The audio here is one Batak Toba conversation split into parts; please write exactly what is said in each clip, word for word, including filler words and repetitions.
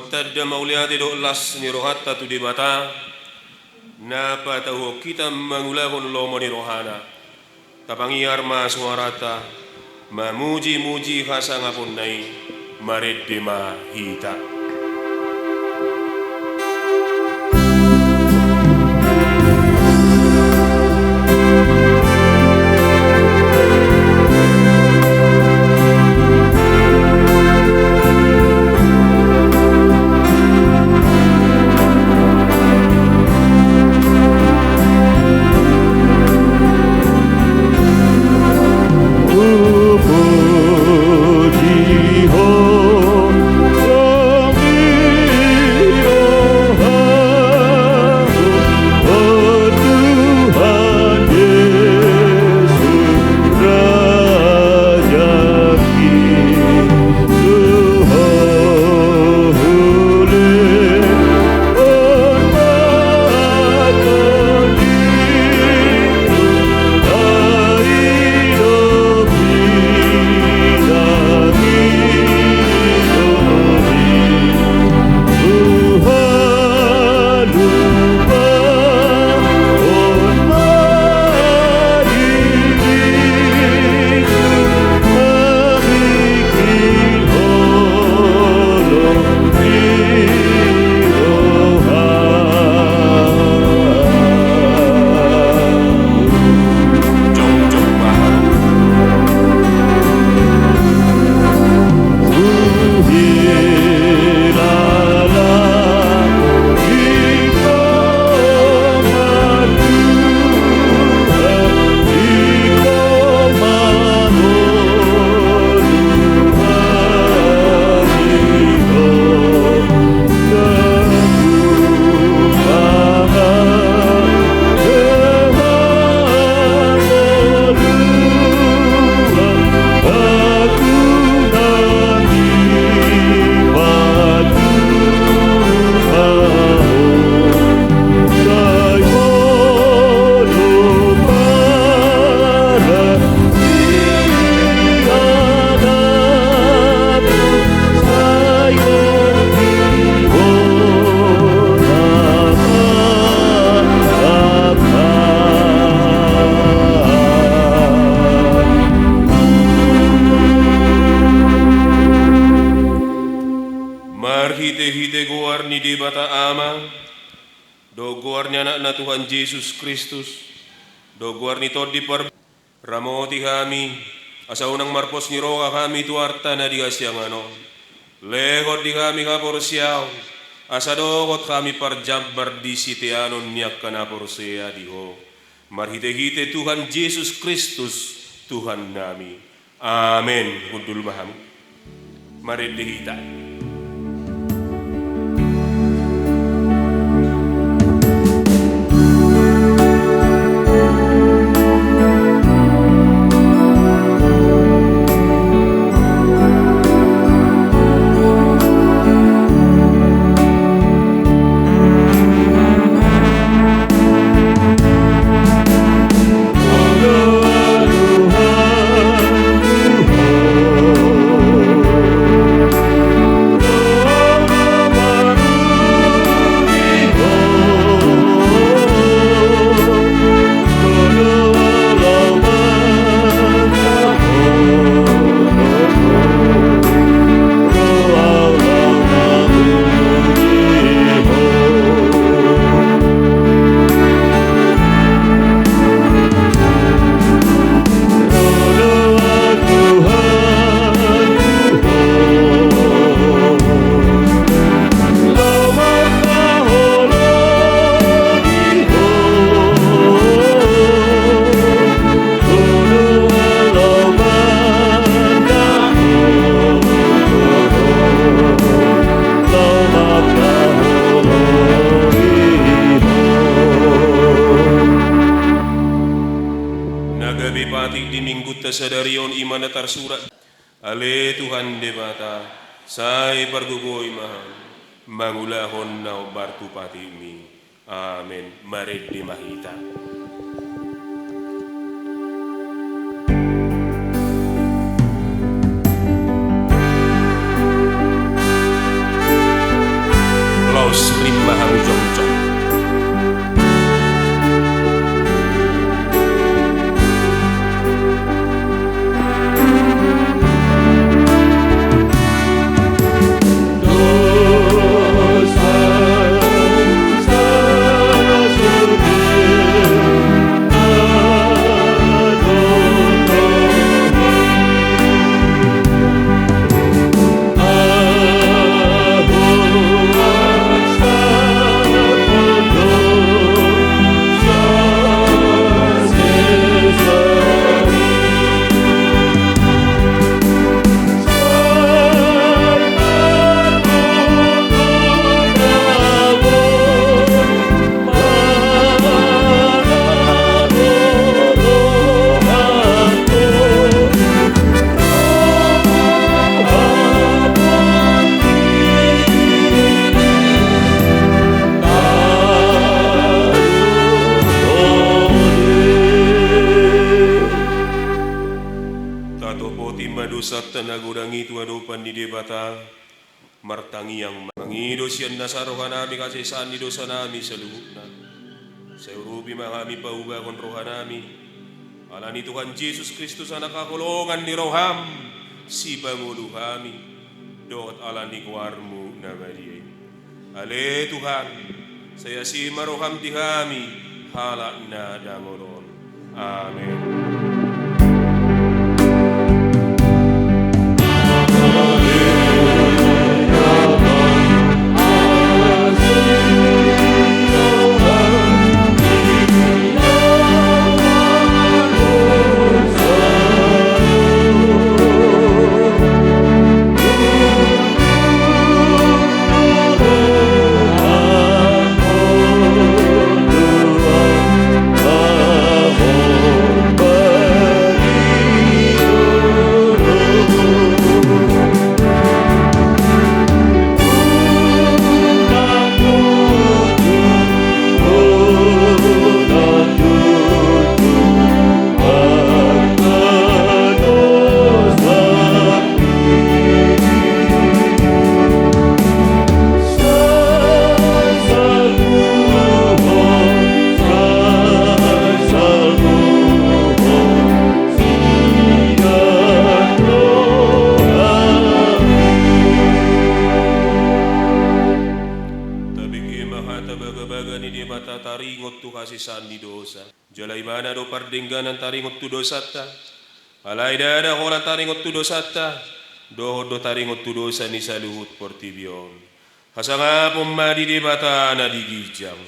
Tanda mauliate dohot las ni rohanta tu Debata, na patauhon hita mangulahon lomo ni rohana. Tapangiar ma suaranta, mamujimuji hasangaponna i, marende ma hita. Marhitehite goar ni Debata Ama, dohot goar ni Anakna Tuhan Jesus Kristus, dohot goar ni Tondi Par- Ramoti hami, asa unang marpos ni roha hami tu arta na di hasiangan on. Lehon di hami haporseaon, asa dohot hami parjambar di siteanon ni angka na porsea di Ho. Marhitehite Tuhan Jesus Kristus, Tuhannami. Amen. Hundul ma hamu. Marende hita. Na gabe patik di Minggunta sadari on i ma na tarsurat. Ale Tuhan Debata, sai pargogoi ma hami mangulahon na hombar tu patikMi. Amen. Marende ma hita. Debata, martangiang ma. Mangido sian nasa rohanami hasesaan ni dosanami saluhutna. Sai urupi ma hami paubahon rohanami. Ala ni Tuhan Jesus Kristus, Anak haholongan ni roham, sipangolu hami, dohot ala ni goarmu na badia i. Ale Tuhan, sai asi ma roham di hami, halak na dangol on. Amen. Tabege ma hata bagabaga ni Debata taringot tu hasesaan ni dosa. Jala Ibana do pardengganan taringot tu dosanta. Alai ndada holan taringot tu dosanta, dohot do taringot tu dosa ni saluhut portibi on. Hasangapon ma di Debata na di ginjang.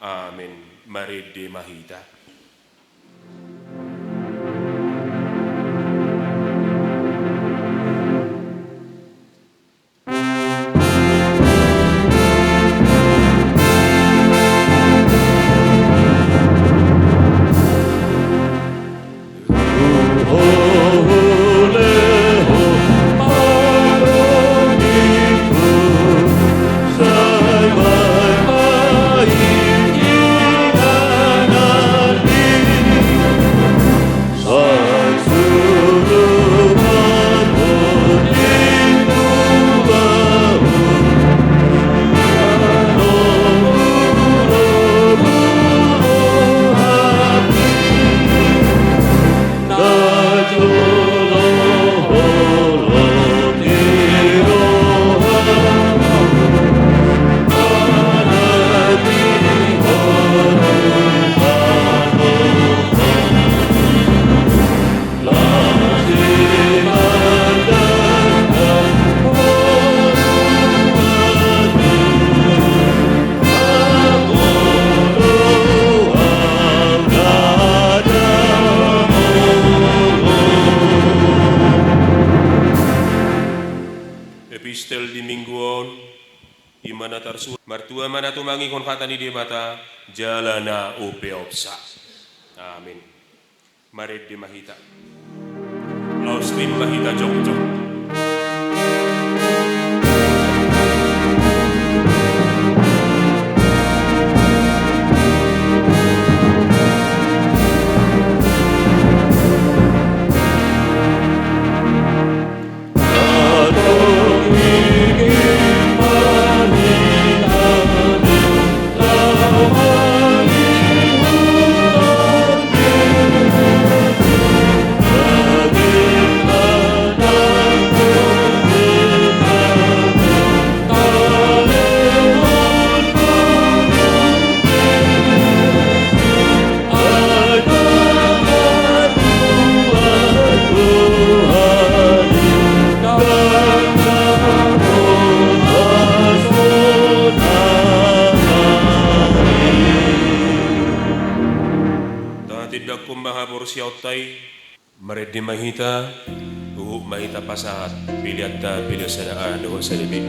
Amen. Marende ma hita. Epistel di minggu on, i ma na tarsurat. Martua ma na tumangihon hata ni Debata, jala na upeopsa. Amin. Marende ma hita. Laos rim ma hita jongjong. Tatindangkon ma haporseaonta i. Marende ma hita, huhut ma hita pasahat peleanta, pelean sada A dohot sada B.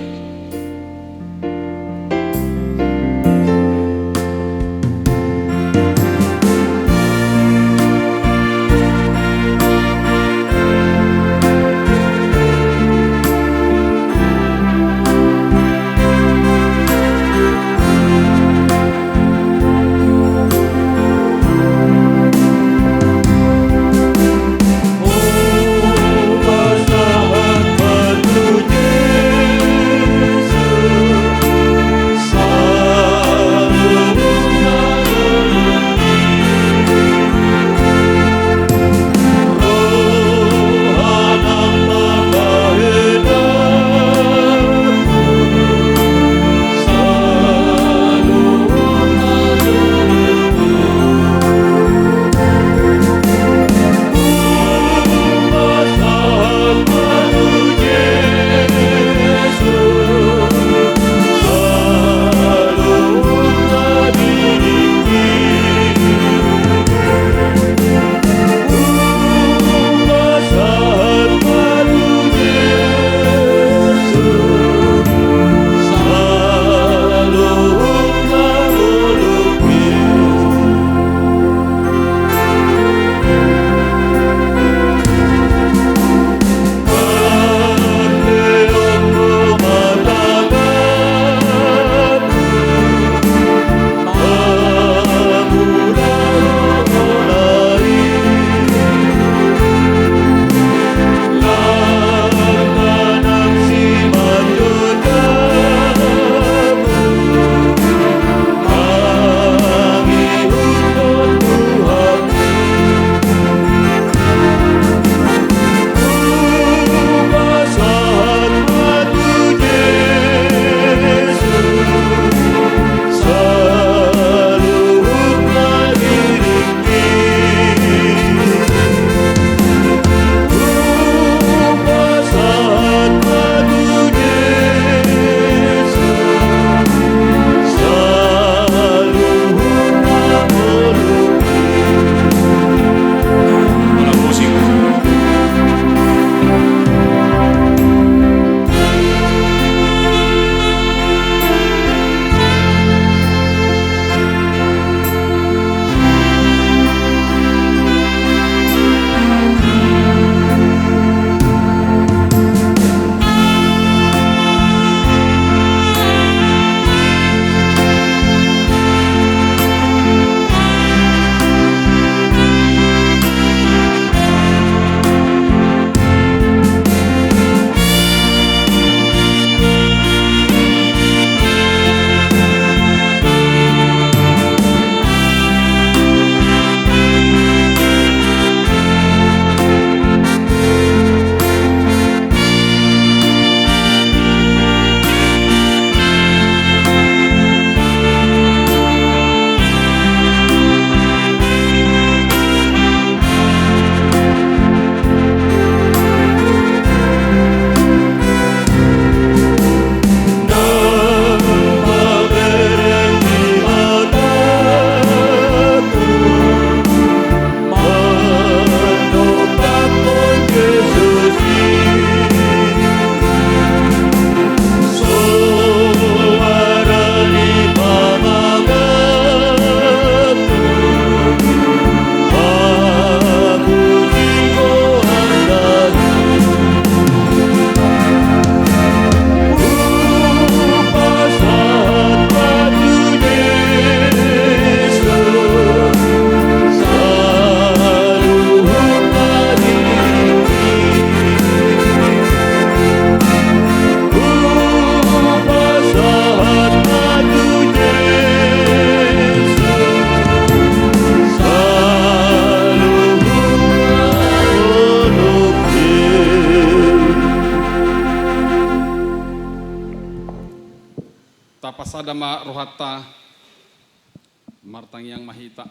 Tapasada ma rohanta. Martangiang ma hita.